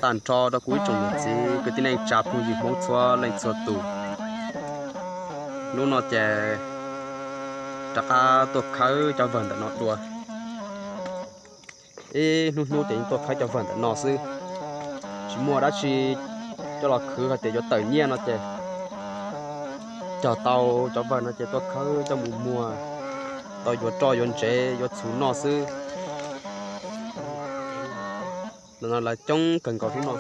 Tag nrho rau kuv ib tsoom niam txiv kwv tij neej tsa phooj ywg Hmoob txhua leej txhua tus. Hnub no ces rov qab tuaj khawb cov vawg ntawm no dua. Ib hnub hnub ces yeej tuaj khawb cov vawg ntawm no xwb, tsis muaj dab tsi coj los khwv hais tias yuav tawm nyiaj no ces cog tau cov vawg no ces tuaj khawb coj mus muag tau yuav roj yuav ntsev yuav txhuv noj xwb. Ntawm no lawv coob kawg nkaus hnub no.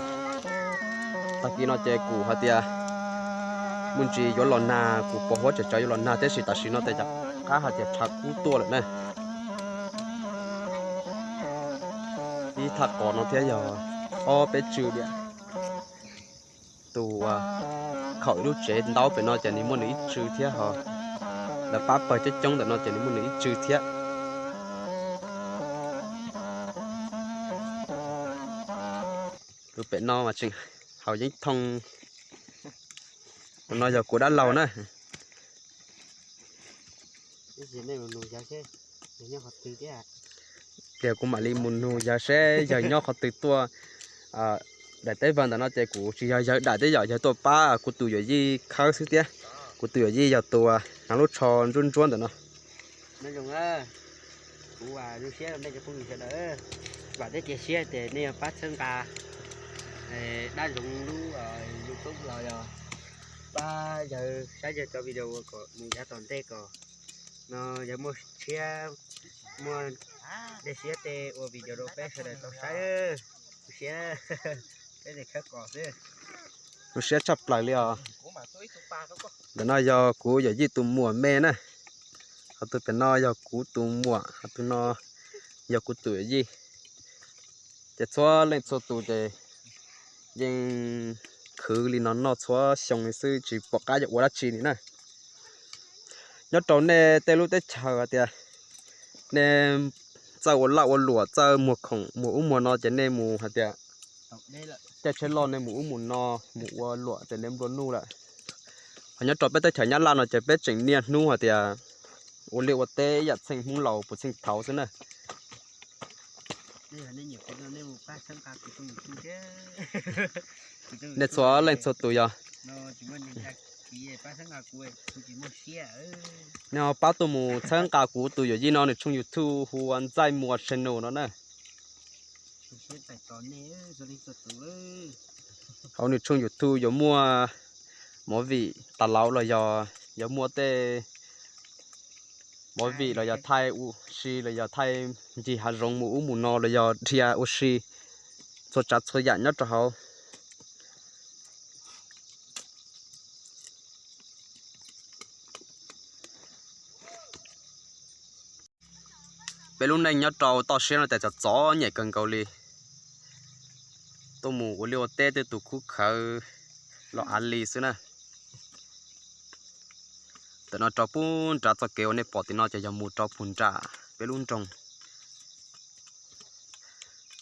Tag kis no ces kuv hais tias muaj ntsis yuav los nag, kuv pos huab tseem tsawv yuav los nag, tiam sis tam sim no ces rov qab hais tias tshav kub tuaj lawm na. Ib thaj qos no thiab yog ob peb tsw diam. Tus khaum ib lub tsev ntaub pem no ces nws muaj nws ib tsw thiab ho. Lawv pab pawg coob coob ntawm no ces nws muaj nws ib tsw thiab. Tus pem no mas tseem haus yeeb thooj. Tus no yog kuv dab laug na. Pliag kuv mam li mus nug yawg seb yawg nyob qhov twg tuaj. Daim teb vawg ntawm no ces kuv tsis yog yawg daim thiab, yog yawg tuaj pab kuv tus yawm yij khawb xwb thiab. Kuv tus yawm yij yog tus hnav lub tsho ntsuab ntsuab ntawm no. Kuv zoo siab rau nej cov phooj ywg sawv daws, vam thiab cia siab tias nej yuav pab txhawb nqa dab zoov lub YouTube los yog pab yawg saib yawg cov video kom mus yav tom ntej kom no yawg muaj tshiab muaj dej siab tej ua video rau peb sawv daws tau saib. Zoo siab, peb khawb qos xwb. Zoo siab tshaj plaws li os. Ntawm no yog kuv yawm yij tus muam me na. Ho tus pem no yog kuv tus muam, ho tus no yog kuv tus yawm yij. Ces txhua leej txhua tus ces yeej khwv li no noj txhua xyoo li xwb, tsis pom qab yuav ua dab tsi li na. Nyob rau nej tej lub teb chaws hais tias nej txawj ua laj ua luam, txawj muag khoom muag ub muag no ces nej mus hais tias caij tsheb loj nej mus ub mus no, mus ua luam ces nej nplua nuj lawm. Ho nyob rau peb teb chaws Nyab Laj no ces peb tseem niaj hnub hais tias ua liaj ua teb ib yam txheej Hmoob laus puas txheej thaud xwb na. Nej txhua leej txhua tus yog nej ho pab tuaj mus txhawb nqa kuv tus yawm yij no nws tshooj YouTube hu ua Ntxaij Muas Channel no na. Hauv nws tshooj YouTube yuav muaj movie tas laus los yog yuav muaj tej movie los yog thaij ua si los yog thaij ncig hav zoov mus ub mus no los yog dhia ua si, txhua tsav txhua yam nyob rau hauv. Peb lub neej nyob rau toj siab no ces txom txom nyem kawg nkaus li. Tuaj mus ua liaj ua teb tej tus khub khawv los av li xwb na. Tam no rau pub nrad txoj kev uas nej pom tim no ces yog mus rau puag nram peb lub nroog.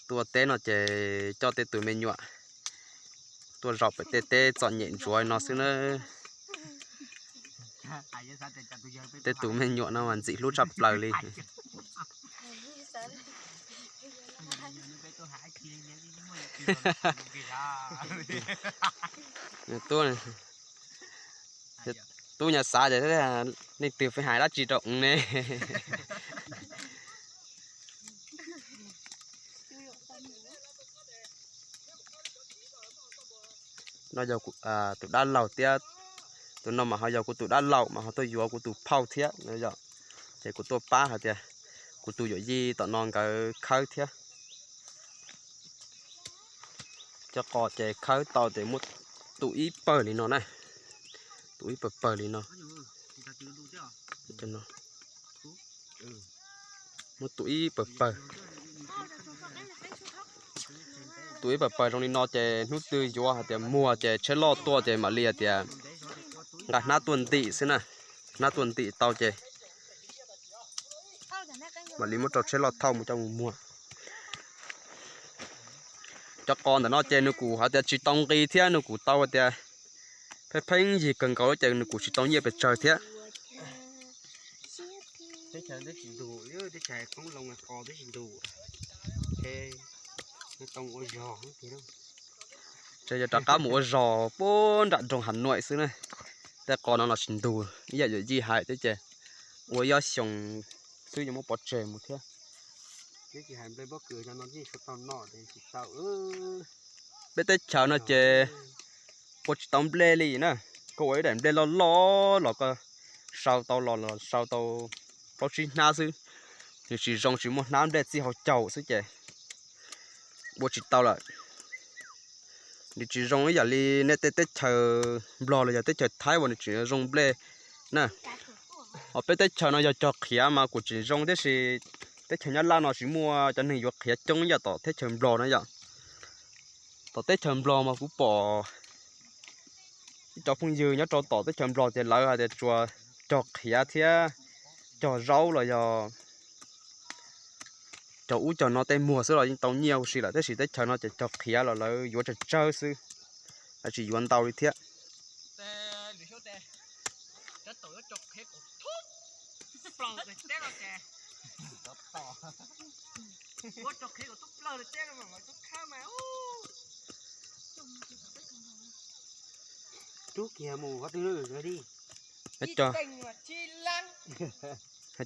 Tuaj teb no ces coj tej tus me nyuam tuaj zaum pem tej teb txom nyem ntsuav no xwb na. Tej tus me nyuam no mas ntxim hlub tshaj plaws li. Tub nyuam xav tias leej twg pheej hais dab tsi rau ne. No yog tus dab laug thiab, tus no mas ho yog kuv tus dab laug mas ho tuaj yuav kuv tus phauj thiab no yom. Ces kuv tuaj pab hais tias kuv tus yawm yij tom no nkawd khawb thiab. Cov qos ces khawb tau ces muab tu ib pawg li no na, tu ib pawg pawg li no. Muab tu ib pawg pawg, tu ib pawg pawg zoo li no ces hnub twg yuav hais tias muag ces tsheb loj tuaj ces mam li hais tias nqa hnab tuaj ntim xwb na, hnab tuaj ntim tau ces mam li muab rau tsheb loj thauj mus coj mus muag. Cov qos ntawm no ces nws kuj hais tias tsis tau nqi thiab, nws kuj tau hais tias pheej pheej yig kawg nkaus ces nws kuj tsis tau nyiaj pes tsawg thiab. Teb chaws twb tsis ntug, teb chaws Hmoob Loo qos twb tsis ntug, tau ua zog tiag. Yog rov qab mus ua zog puag nram nroog Hav Nuam xwb na. Tej qos no los tsis ntug, ib yam yawm yij hais thiab ces ua ib ob xyoos xwb yuav muab pov tseg mus thiab. Peb teb chaws no ces ua tsis tau nplej li na. Koj ua ib daim nplej loj loj los koj sau tau los los sau tau plaub tsib hnab xwb, nws tsis zoo, tsis muaj hnab nplej txij hauv caug xwb ces ua tsis tau lawm. Nws tsis zoo ib yam li nej tej teb chaws Nplog los yog teb chaws Thaib uas nws tseem zoo nplej na. Ho peb teb chaws no yog cog qhiav mas kuj tseem zoo, tiam sis teb chaws Nyab Laj no tsis muaj cov neeg yuav qhiav coob ib yam tom teb chaws Nplog na yom. Tom teb chaws Nplog mas kuv pom ib cov phooj ywg nyob rau tom teb chaws Nplog ces lawv hais tias tsuas cog qhiav thiab cog zaub los yog cog ub cog no tej muag xwb los yeej tau nyiaj huv si lawm, tiam sis teb chaws no ces cog qhiav los lawv yuav tsawg tsawg xwb, lawv tsis yuav ntau li thiab.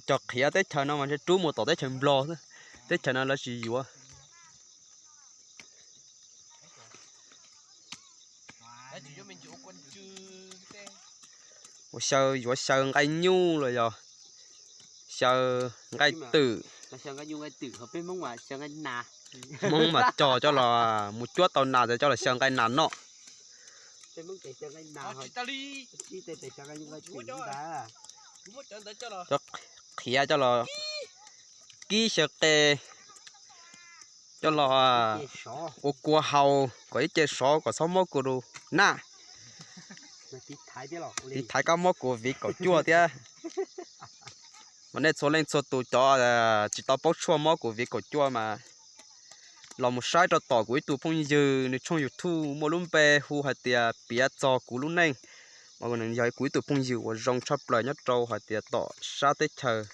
Cog qhiav teb chaws no mas ntshe rub mus tom teb chaws Nplog xwb, teb chaws no lawv tsis yuav. Ua xyaw, yuav xyaw nqaij nyuj los yog xyaw nqaij twm. Hmoob mas cog coj los mus cuab tau nas ces coj los xyaw nqaij nas noj. Cov qhiav coj los kib xyaw qe, coj los ua kua haus kom ib ce sov kom txhob mob kua lus na. Tiv thaiv koj mob kua viv kaum cuaj thiab. Mas nej txhua leej txhua tus cov tsis tau paub tshuaj mob kua viv kaum cuaj mas los mus saib rau tom kuv ib tug phooj ywg, nws tshooj YouTube muaj lub npe hu hais tias Piav Txog Kuv Lub Neej. Mas nws yog kuv ib tug phooj ywg uas zoo tshaj plaws nyob rau hais tias tom sab teb chaws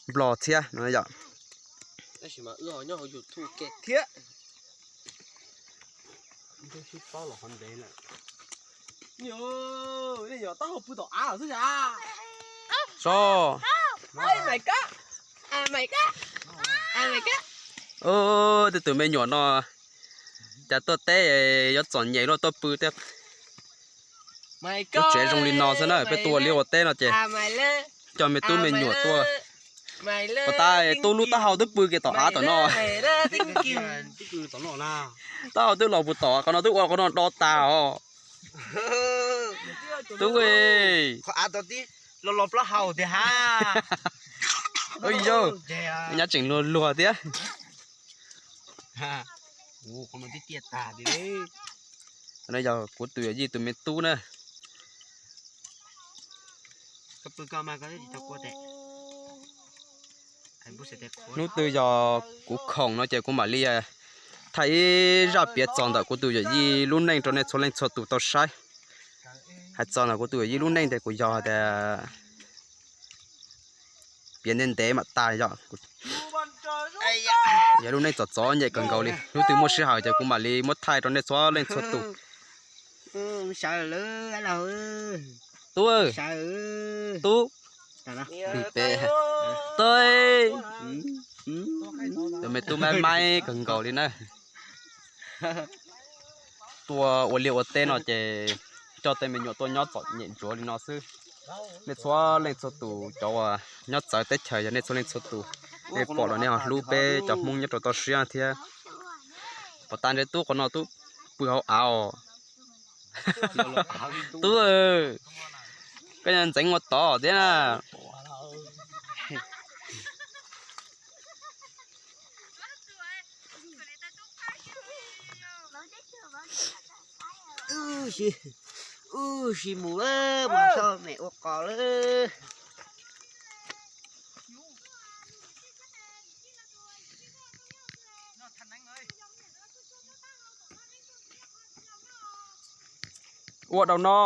Nplog thiab no yom. So, tej tus me nyuam no cas tuaj teb yuav txom nyem luaj tuaj pw tej. Lub tsev zoo li no xwb na, peb tuaj ua liaj ua teb no ces coj me tub me nyuam tuaj. Puas tas tub lub taub hau twb pw kiag tom av tom no. Taub hau twb los puag tom qhov no twb ua qhov no do tas os. Tub, los plaub hau tiag ha. Yog nyab tseem luag luag thiab. Yog kuv tus yawm yij tus me tub na. Hnub twg yog kuv khoom no ces kuv mam li thaij ib zaj piav txog ntawm kuv tus yawm yij lub neej rau nej txhua leej txhua tus tau saib. Hais txog ntawm kuv tus yawm yij lub neej ces kuv yog tias piav ntev ntev mam tas yom. Yog lub neej txom txom nyem kawg nkaus li, hnub twg muaj sij hawm ces kuv mam li muab thaij rau nej txhua leej txhua tus. Tub, tub, tub me tub maib maib kawg nkaus li na. Tuaj ua liaj ua teb no ces coj tej me nyuam tuaj nyob txom nyem ntsuav li no xwb. Nej txhua leej txhua tus cov uas nyob txawv teb chaws yog nej txhua leej txhua tus, nej pom los nej ho hlub peb cov Hmoob nyob rau toj siab thiab. Puas tas ntshe tub qhov no tub pw hauv av os. Tub, koj ntxeev ua tod thiab na. Wb si mus, mus soj mem ua qos lawm. Ua dau no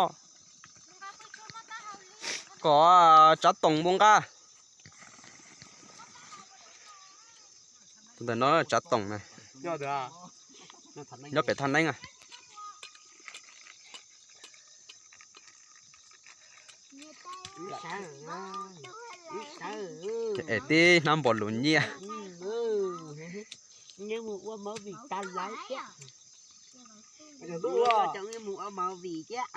kom tsav toom mus nqa. Tus ntawm no tsav toom na. Nyob pem thaj neeb. Es tib hnab npog lus nyiaj. Mus ua movie tas lawm thiab. Mus ua movie thiab.